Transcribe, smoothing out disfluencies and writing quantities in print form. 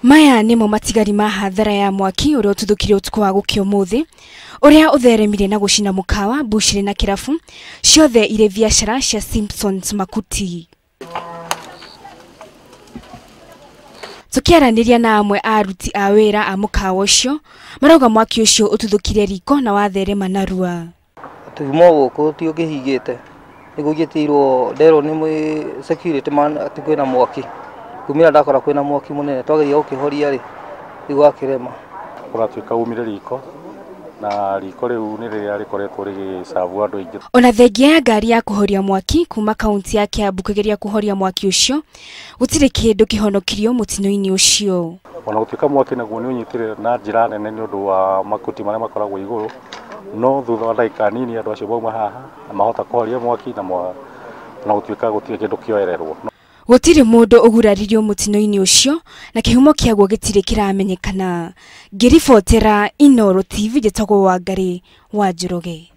Maya nĩmo matigari ma hathara ya mwaki ũrĩa ũtuthũkire ũtukũ wa gũkĩa ũmũthĩ, ũrĩa ũtheremire na gũcina mũkawa, mbucĩrĩ na kĩrabu, ciothe irĩ biacara cia Simpsons Makuti. Tũkĩaranĩria na amwe a aruti a wĩra a mũkawa ũcio, marauga mwaki ũcio ũtuthũkire riko na watherema narua. Tuma gũkũ ti ũkĩhingĩte nĩguo njĩtĩirwo nderwo nĩ security man atĩ kwĩna mwaki. Kumĩra ndakora kwĩna mwaki mũnene twageria gũkĩhoria rĩ rĩu wakĩrema. Ũratuĩka umire riko na riko rĩu nĩ rĩrĩa rĩkoretwo rĩgĩcabu andũ aingĩ. Ona thengia ya ngari ya kũhoria mwaki kuma kaunti ya Kiambu kũgeria kũhoria mwaki ũcio, gũtirĩ kĩndũ kĩhonokirio mũtino-inĩ ũcio. Ona gũtuĩka mwaki naguo nĩ ũnyitire na njĩra nene nĩ ũndũ wa makuti marĩa makoragwo igũrũ, no thutha wa ndagĩka nini andũ acio mauma haha na mahota kũhoria mwaki na gũtuĩka gũtirĩ kĩndũ kĩoererwo. Gũtirĩ mũndũ ũguraririo mũtino-inĩ ũcio na kĩhumo kĩaguo gĩtirĩ kĩramenyekana. Ngĩribotera Inooro TV njĩtagwo Wangari wa Njoroge.